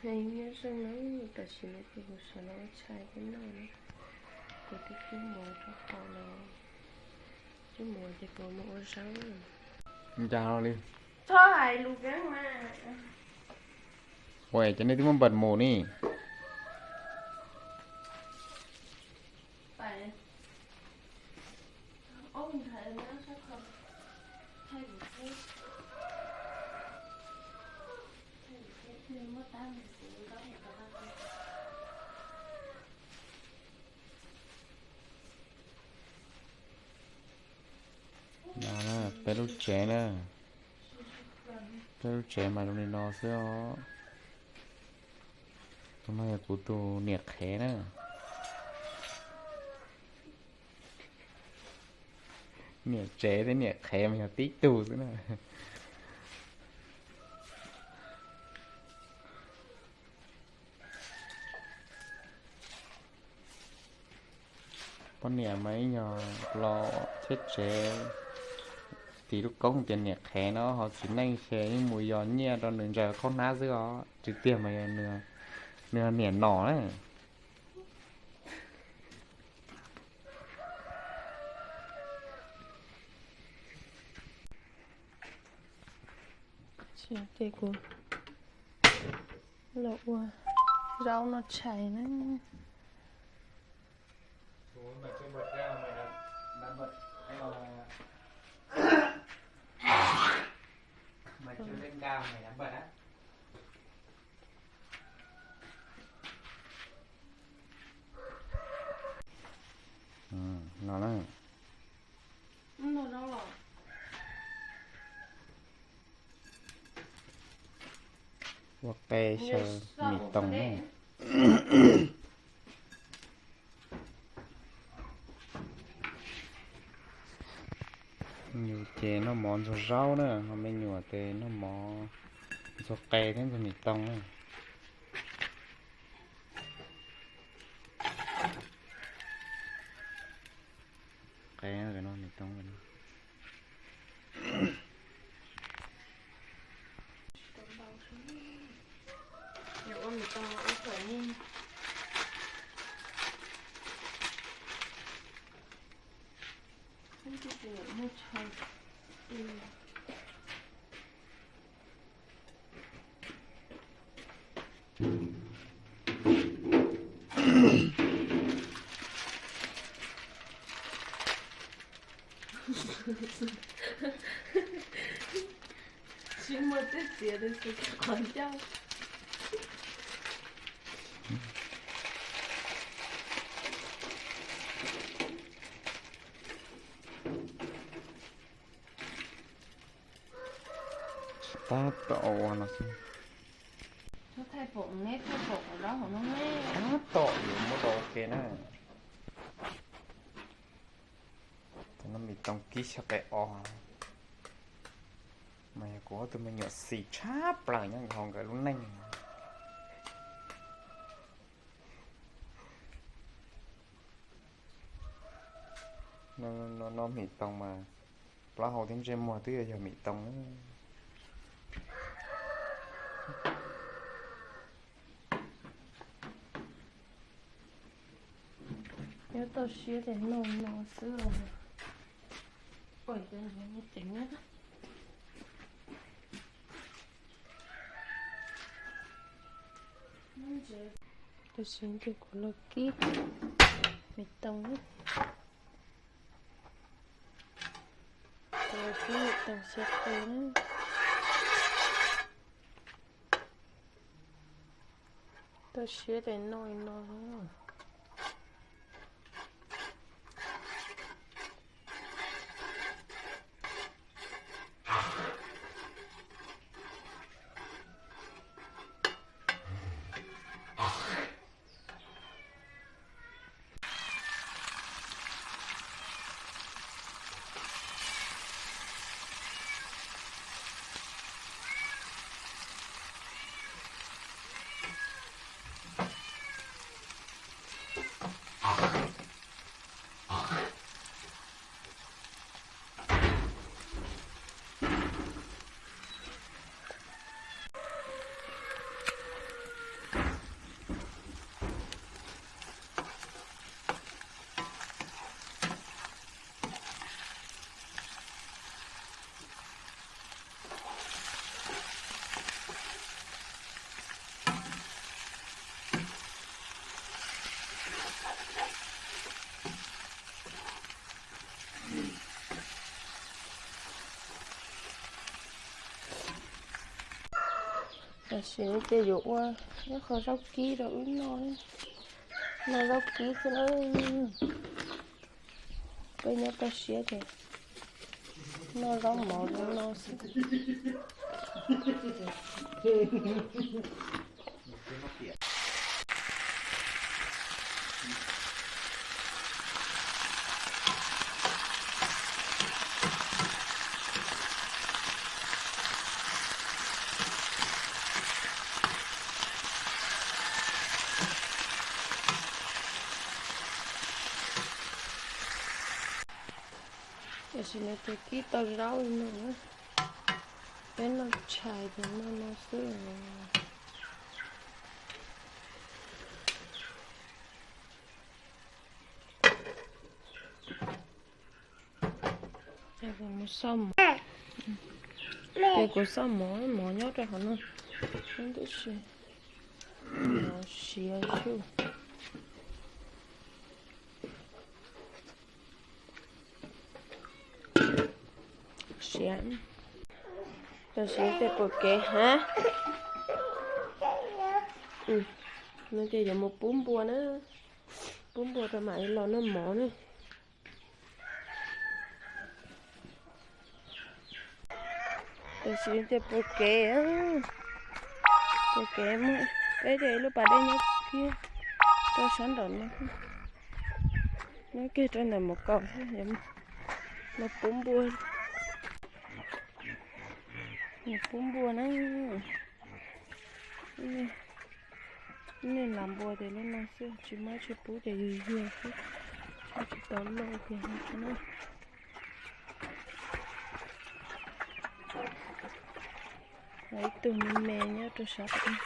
Nyob zoo na, tam sim no ces kuv sawv los ua tshais thiab noj na. Kuv twb cub mov rau hauv no, cub mov ces kuv mus ua zaub. Ncaj li. Txhob hais lus peb mas. Ua cas nej twb muab npaj mus ni? No na, peb lub tsev na, peb lub tsev mas zoo li no xwb os. Tus no yog kuv tus niam qhev na. Niam tsev thiab niam qhev mas yog tib tug xwb na. Poj niam mas ib nyuag los thiab tsev, tis lub koob tias niam qhev no ho txiv neej ces yeej mus yos nyiaj rau nws ntsaws khaub hnab xwb os, tsis tiag mas yog nws niam nom na. Ces kuv los ua zaub noj tshais na. No na. Ua qe xyaw mis toos na. Me nyuam ces noj mov ntxuag zaub na, ho me nyuam ces noj mov ntxuag qe thiab ntxuag mis toos na. Qe no mis toos. Tsis muaj tej txiav li xwb qhov ncauj. Tab tom ua no xwb. Tab tom yuav muab rau ua ke na. Tus no mis toos kib xyaw qe os. Mas yog kuv ob tug me nyuam xis tshaj plaws nyob hauv nkawd lub neej. No, no, no mis toos mas plaub hau thiab ntsej muag twb yog mis toos. Nyob toj siab ces noj no xwb os. Tam sim no ces kuv los kib mis toos. Kuv los kib mis toos xyaw qe na. Toj siab ces noj li no. Tam sim no ces yuav ua ib qho zaub kib rau wb noj, noj zaub kib xwb na. Peb nyob toj siab ces noj zaub mov zoo no xwb. Tam sim no ces kib tau zaub li no na, peb noj tshais ces noj no xwb. Ces kuv xauj mov, mov nyob rau hauv no, tab sis mov siav xwb. Siav. Tam sim no ces pom kev hab. No ces yuav mus pub npua na, pub npua rau mam li los noj mov na. Tam sim no ces pom kev, pom kev muaj peb cov ib lub pas dej nyob kiag rau sab nraum no, nyob kiag rau ntawm mov kaus, mus pub npua, mus pub npua na. Nej las npua ces lub no xwb, tsis muaj tsis pub ces yuag yuag xwb, tsis tau loj ces no. Ib tug me me nyob rau sab tom.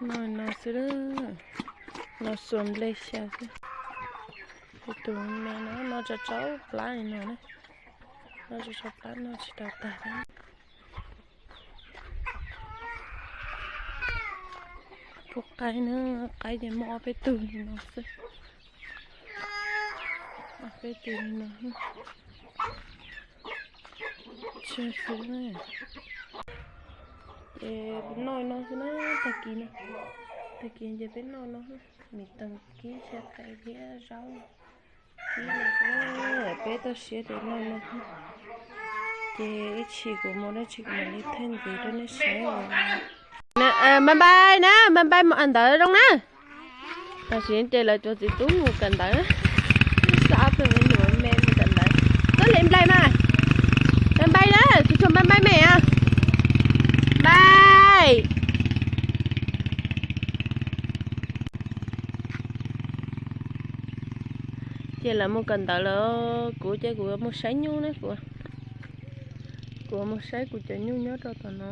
Noj no xwb, noj xuas nplej xyaw xwb. Tus me no noj tsau tsau plab li no na, noj tsau tsau plab noj tsis tau tag. Pub qaib na, qaib ces muaj ob peb tug li no xwb. Ob peb tug li no. Tsawg xwb. Ces noj no xwb na, tag kis no, tag kis ces peb noj no, me toog kib xyaw qe thiab zaub kib no, peb toj siab ces noj no. Ces ib chim kuv mus dab tsi kuv mam li thaij ntxiv rau nej saib. Npaj npaj na, npaj npaj mus ntawd zoo na. Tam sim ces lawv cov txiv tub mus kawm ntawv, xab tus me nyuam me mus kawm ntawv. Txob li nplai mas, npaj npaj na, tsis tshua npaj npaj me a. Npaj. Ces lawv mus kawm ntawv lawm, kuv ces kuv mus saib nyuj na, kuv, kuv mus saib kuv cov nyuj nyob rau tom no.